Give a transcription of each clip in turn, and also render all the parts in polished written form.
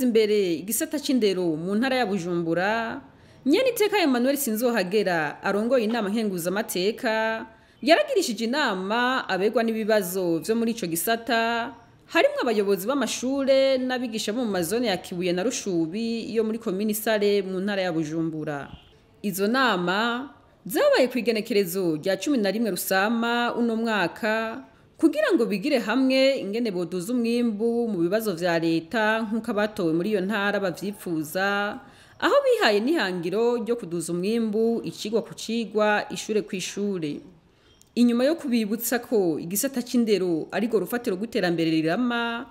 guteza imbere igisata c'indero mu ntara ya Bujumbura, Nyeniteka Emmanuel Sinzohagera arongoye inama nkenguzamateka yaragirishije inama abegwa n'ibibazo vyo muri ico gisata, harimwo abayobozi b'amashure n'abigisha bo mu mazone ya Kibuye na Rushubi yo muri komini Sare mu ntara ya Bujumbura. Izo nama zabaye kw'igenekerezo rya 11 Rusama uno mwaka kugira ngo bigire hamwe ingene boduza umwimbu mu bibazo vya leta nk'uko abatowe muri iyo ntara bavyipfuza, aho bihaye n'ihangiro ryo kuduza umwimbu icigwa ku cigwa, ishure kw'ishure. Inyuma yo kubibutsa ko igisata c'indero ariko rufatiro rw'iterambere rirama,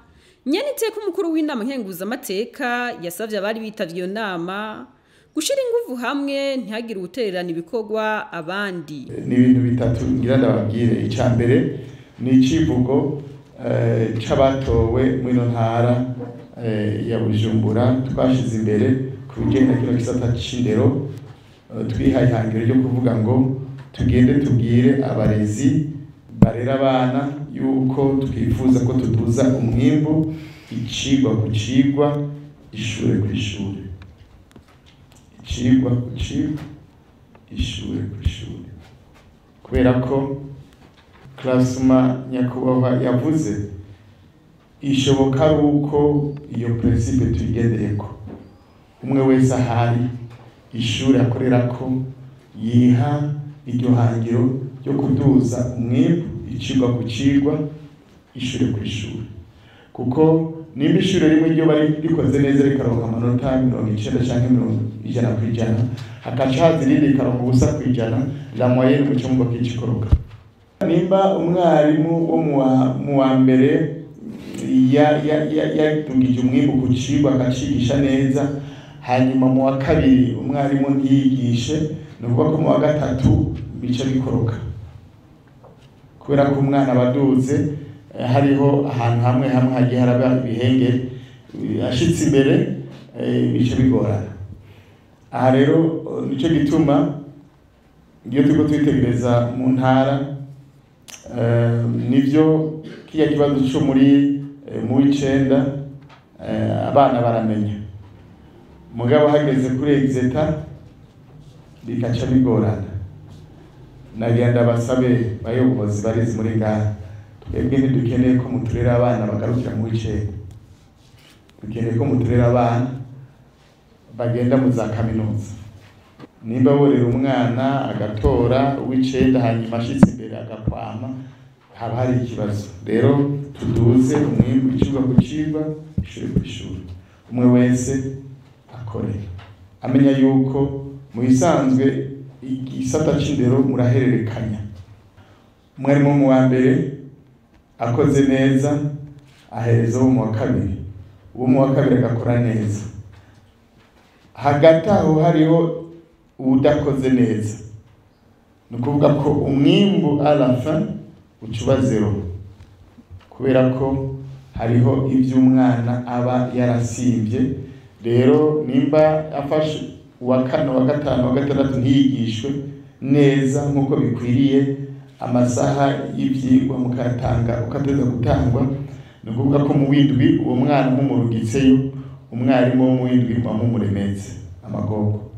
Nyeniteka umukuru w'inama nkenguzamateka yasavye abari bitavye iyo nama gushira inguvu hamwe ntihagire uwutererana ibikorwa abandi. Ni ibintu bitatu ngira ndababwire. Ica mbere ni icivugo c'abatowe mw'ino ntara ya Bujumbura twashize imbere ku bijanye na kino gisata c'indero. Twihaye ihangiro ryo kuvuga ngo tugende tubwire abarezi barera abana yuko twifuza ko tuduza umwimbu icigwa ku cigwa, ishure kw'ishure, icigwa ku cigwa, ishure kw'ishure, kubera ko classement nyakubahwa yavuze ishoboka ari uko iyo principe tuyigendereko, umwe wese ahari ishure akorerako yiha iryo hangiro ryo kuduza umwimbu icigwa ku cigwa, ishure kw'ishure. Kuko nimba ishure rimwe ryo bari rikoze neza rikaronka amanota 90 canke 100%, hakaca haza irindi rikaronka 0%, la moyenne muco mumva ko icikoroka. Nimba umwarimu wo mu wa mbere yadugije umwimbu ku cigwa akacigisha neza, hanyuma mu wa kabiri umwarimu ntiyigishe, ni ukuvuga ko mu wa gatatu bica bikoroka, kubera ko umwana abaduze hariho ahantu hamwe hamwe hagiye haraba ibihenge, ashitse imbere bica bigorana. Aha rero nico gituma iyo turiko twitegereza mu ntara, nivyo kiya kibazo co muri mu w'icenda, abana baramenya, mugabo hageze kuri exeta bikaca bigorana. Nagenda basabe bayobozi barizi muri ngaha, twebwe ntidukeneye ko muturera abana bagarukira mu w'icenda, dukeneye ko muturera abana bagenda mu za kaminuza. Nimba borera umwana agatora uw'icenda hanyuma ashitse imbere agakwama, haba hari ikibazo. Rero tuduze umwimbu icigwa ku cigwa, ishure kw'ishure, umwe wese akore amenya yuko mu bisanzwe igisata c'indero murahererekanya. Umwarimu mu wa mbere akoze neza ahereza uwo mu wa kabiri, uwo mu wa kabiri agakora neza, hagati aho hariho uwudakoze neza, ni ukuvuga ko umwimbu à la fin uca uba zero, kubera ko hariho ivyo umwana aba yarasivye. Rero nimba afashe uwa kane, uwa gatanu, uwa gatandatu ntiyigishwe neza nk'uko bikwiriye, amasaha y'ivyigwa mukayatanga uko ateza gutangwa, ni ukuvuga ko mu w'indwi uwo mwana mumurungitseyo, umwarimu wo mu w'indwi muba mumuremetse amagogo,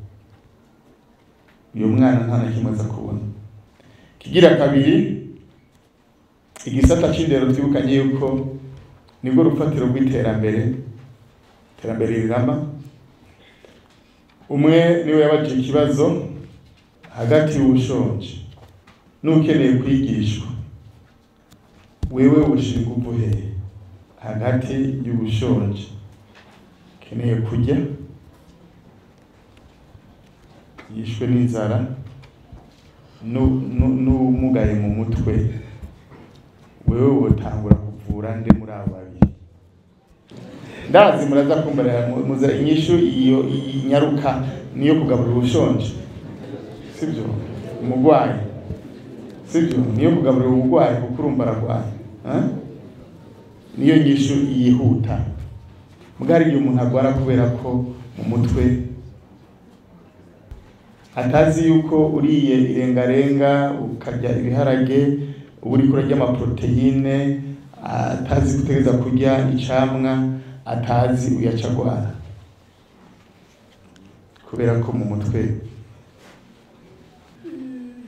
uyo mwana nta na kimwe aza kubona. Kigira kabiri, igisata c'indero twibukanye yuko nibwo rufatiro rw'iterambere, iterambere rirama. Umwe niwe yabajije ikibazo hagati y'ubushonje n'ukeneye kwigishwa, wewe woshira inguvu hehe? Hagati y'ubushonje ukeneye kurya yishwe n'inzara n'umugaye mu mutwe, wewe wotangura kuvura nde muri abo babiri? Ndazi muraza kumbarira muza inyishu iyo inyaruka niyo kugaburira ubushonje, sibyo? Umugwayi, sibyo? Niyo kugaburira umugwayi kuko urumva aragwaye, niyo nyishu yihuta. Mugari igihe umuntu agwara kubera ko mu mutwe atazi yuko uriye irengarenga ukarya ibiharage uba uriko urarya amaproteine, atazi gutegereza kurya icamwa, atazi uyaca agwara, kubera ko mu mutwe.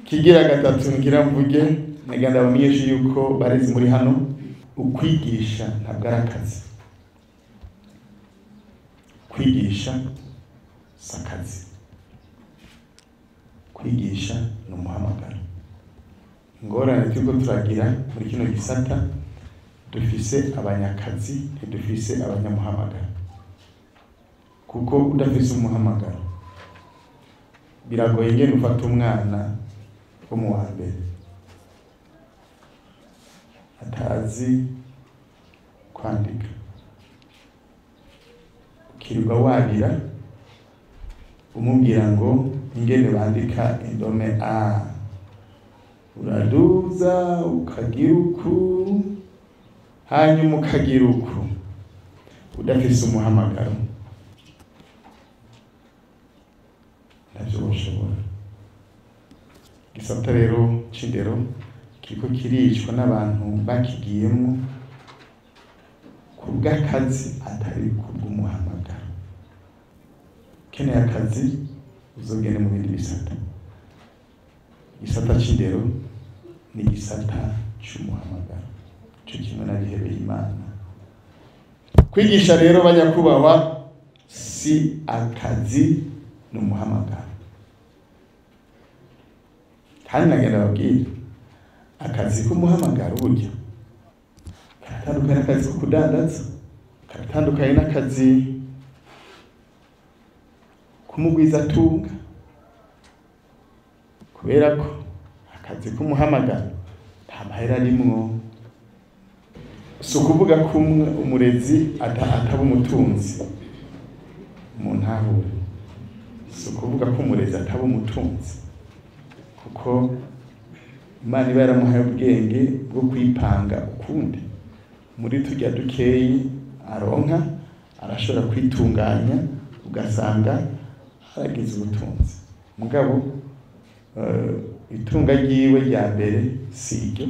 Kigira gatatu ngira mvuge, naganda bamenyeshe yuko barezi muri hano, ukwigisha ntabwo ari akazi, kwigisha si akazi, kwigisha ni umuhamagaro. Ingorane turiko turagira muri kino gisata, dufise abanyakazi ntidufise abanyamuhamagaro, kuko udafise umuhamagaro biragoye ingene ufata umwana wo mu wa mbere atazi kwandika, ukirirwa wabira umubwira ngo ingene bandika indome A, uraduza ukagira uku hanyuma ukagira uku, udafise umuhamagaro ntavyo woshobora. Igisata rero c'indero kiriko kiricwa n'abantu bakigiyemwo kubw'akazi atari kubw'umuhamagaro. Ukeneye akazi uzogende mu bindi bisata. Igisata c'indero ni igisata c'umuhamagaro, ico kimwe n'abihebeye Imana. Kwigisha rero banyakubahwa si akazi, ni umuhamagaro. Kandi nagenda babwira, akazi k'umuhamagaro burya karatandukanye n'akazi ko kudandaza, karatandukanye n'akazi k'umugwizatunga, kubera ko akazi k'umuhamagaro nta mahera arimwo. Si ukuvuga ko umurezi ataba umutunzi mu ntahure, si ukuvuga ko umurezi ataba umutunzi, kuko Imana iba yaramuhaye ubwenge bwo kwipanga ukundi. Muri turya dukeyi aronka arashobora kwitunganya, ugasanga aragize ubutunzi. Mugabo itunga ryiwe rya mbere si iryo,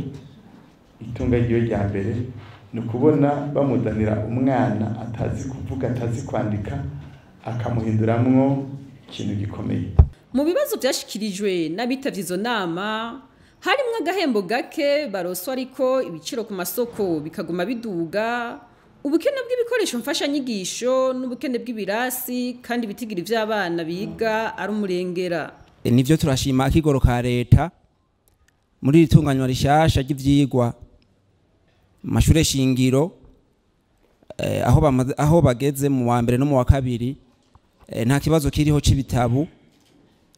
itunga ryiwe rya mbere ni ukubona bamuzanira umwana atazi kuvuga, atazi kwandika, akamuhinduramwo ikintu gikomeye. Mu bibazo vyashikirijwe n'abitavye izo nama harimwo agahembo gake baroswa, ariko ibiciro ku masoko bikaguma biduga, ubukene bw'ibikoresho mfashanyigisho n'ubukene bw'ibirasi, kandi ibitigiri vy'abana biga ari umurengera. Nivyo turashima akigoro ka leta muri ritunganywa rishasha ry'ivyigwa mashure shingiro, aho bageze mu wa mbere no mu wa kabiri, nta kibazo kiriho c'ibitabu,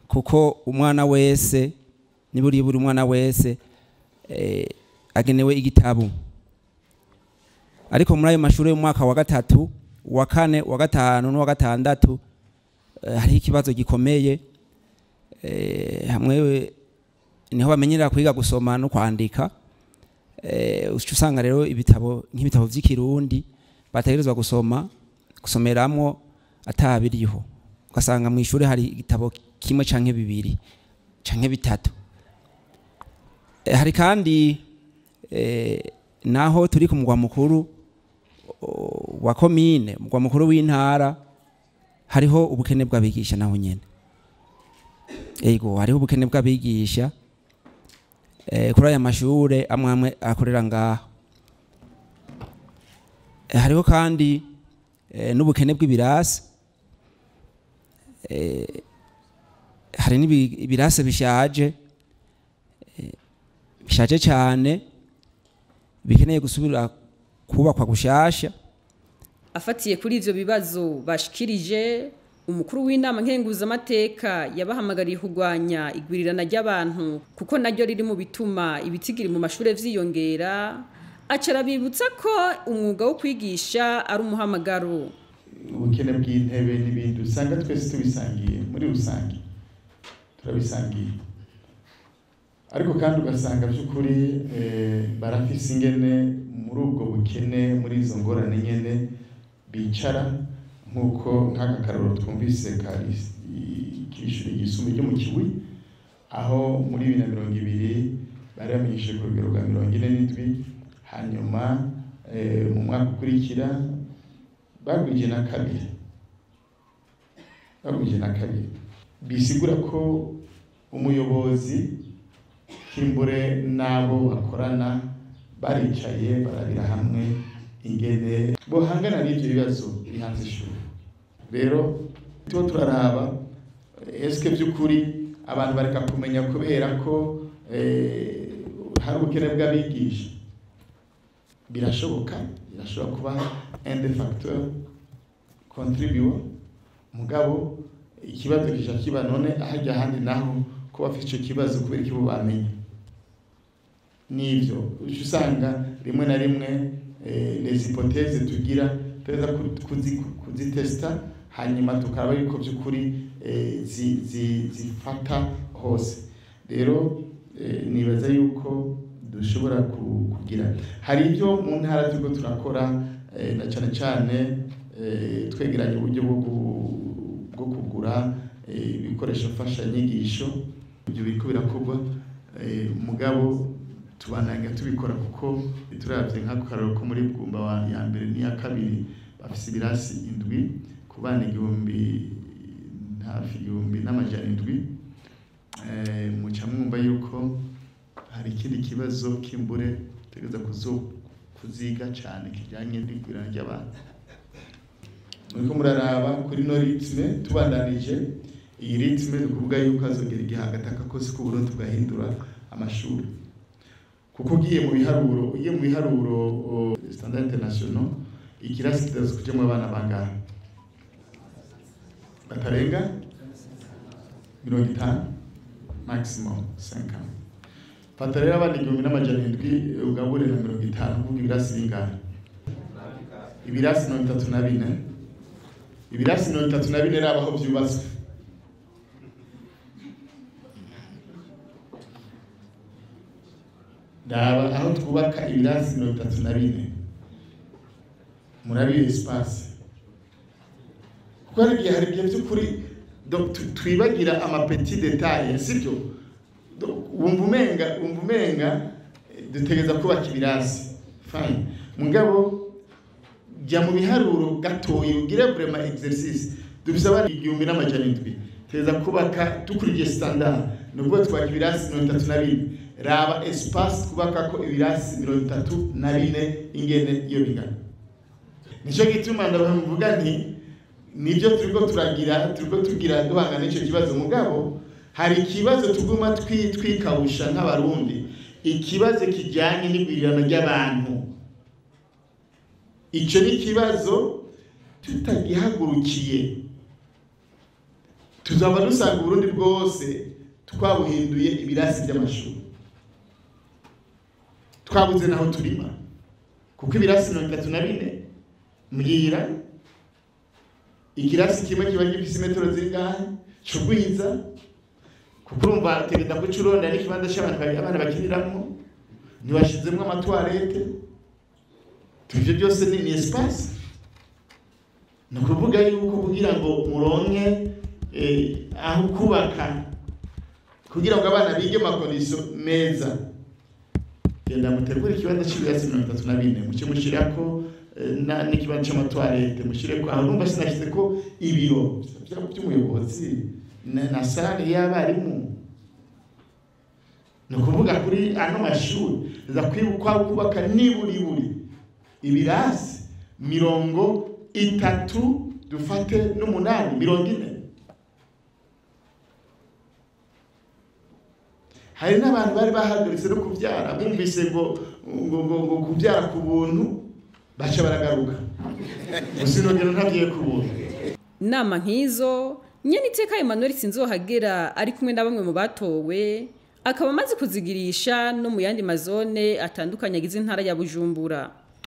kuko umwana wese niburi buri umwana wese agenewe igitabu. Ariko muri ayo mashure y'umwaka wa gatatu, wa kane, wa gatanu n'uwa gatandatu, hariho ikibazo gikomeye. Hamwe niho bamenyera kwiga gusoma no kwandika, usanga rero ibitabo nk'ibitabo vy'ikirundi bategerezwa gusoma gusomeramwo atabiriho, ugasanga mu ishure hari igitabo kimwe canke bibiri canke bitatu. Hari kandi naho turi ku mugwa mukuru wa komine, mugwa mukuru w'intara, hariho ubukene bw'abigisha naho nyene. Ego hariho ubukene bw'abigisha kuri aya mashure amwe amwe akorera ngaho. Hariho kandi n'ubukene bw'ibirasi, hari n'ibirasi bishaje, bishaje cyane, bikeneye gusubira kubakwa gushasha. Afatiye kuri ivyo bibazo bashikirije, umukuru w'inama nkenguzamateka yabahamagariye kurwanya igwirirana ry'abantu, kuko naryo riri mu bituma ibitigiri mu mashure vyiyongera. Aca arabibutsa ko umwuga wo kwigisha ari umuhamagaro. Ubukene bw'intebe n'ibindi usanga twese tubisangiye muri rusange, turabisangiye, ariko kandi ugasanga by'ukuri barafise ingene muri ubwo bukene, muri izo ngorane nyene bicara, nk'uko nk'aka karoro twumvise k'ishure ryisumbuye ryo mu Kiwi, aho muri 2020 bari bamenyesheje ku rugero rwa 47, hanyuma mu mwaka ukurikira Bagwije na kabiri, bagwije na kabiri. Bisigura ko umuyobozi kimbure nabo bakorana baricaye barabira hamwe ingene bohangana n'ivyo bibazo bihanze ishuri. Rero tuba turaraba eske by'ukuri abantu bareka kumenya kubera ko hari ubukene bw'abigisha. Birashoboka, birashobora kuba un des facteurs contribuant, mugabo ikibazo kija kiba none ahajya ahandi naho ko bafite ico kibazo kubera iki bo bamenya. Nivyo usanga rimwe na rimwe les hypothèses tugira tuza kuzitesta, hanyuma tukaraba yuko by'ukuri zifata hose. Rero nibaza yuko dushobora kugira hari ibyo mu ntara turiko turakora, na cyane cyane twegeranya uburyo bwo kugura ibikoresho mfashanyigisho. Ibyo biriko birakorwa, mugabo tubananga tubikora kuko turavye nk'akararo ko muri Bwumba wa ya mbere n'iya kabiri bafise ibirasi 7 ku bana 1000, hafi 1700. Muca mwumva yuko hari ikindi kibazo kimbure tegeza kuziga cyane kijyanye n'igwirana ry'abantu. Muriko muraraba kuri no rythme tubandanije iyi rythme, ni kuvuga yuko azongera igihagataka kose ku Burundi tugahindura amashuri. Kuko ugiye mu biharuro, standard international, ikirasi kitaza kujyamo abana bangahe? Batarenga 50 maximum 50. Fata rero abana 1700 ugabure na 50, kuvuga ibirasi bingahe? Ibirasi 34. Ibirasi 34 raba aho byubatswe. Ndaba aho twubaka ibirasi 34, murabi espace. Kuko hari igihe by'ukuri twibagira ama petit détail, sibyo? Wumva umenga dutegeza kubaka ibirasi, fine, mugabo jya mu biharuro gatoyi ugire vraiment exercice. Dufise abana 1700, tegeza kubaka dukurikije standard, ni ukuvuga twubaka ibirasi 34. Raba espace twubaka ko ibirasi 34 ingene iyo bingana. Nico gituma ndabavuga nti nibyo turiko turagira, turiko tugira duhangana n'ico kibazo, mugabo hari ikibazo tuguma twikawusha nk'abarundi, ikibazo kijyanye n'igwirirana ry'abantu. Ico ni ikibazo tutagihagurukiye tuzaba dusanga Uburundi bwose twabuhinduye ibirasi by'amashuri, twabuze naho turima, kuko ibirasi 34 mbwira ikirasi kimwe kiba gifise metero zingahe cugwiza, kuko urumva tegeza kucuronda n'ikibanza cy'abantu abana bakiniramwo, ntiwashizemwo amatoilette, tuvyo byose ni espace. Ni ukuvuga yuko kugira ngo muronke aho kubaka kugira ngo abana bige makondisiyo meza, genda mutegure ikibanza cy'ibirasi 34, muce mushirako n'ikibanza cy'amatoilette, mushireko aho. Numva sinashyize ko ibiro by'umuyobozi na sale y'abarimu. Ni ukuvuga kuri ano mashuri za kwibukwa kubaka niburi ibirasi 38 dufate n'8, 40. Hari n'abantu bari bahagaritse no kubyara, bumvise ngo ngo ngo kubyara ku buntu baca baragaruka. Gusinongera ntabyiye ku buntu. Inama nk'izo nyene iteka Emmanuel Sinzohagera ari kumwe na bamwe mu batowe, akaba amaze kuzigirisha no mu yandi mazone atandukanye agize intara ya Bujumbura.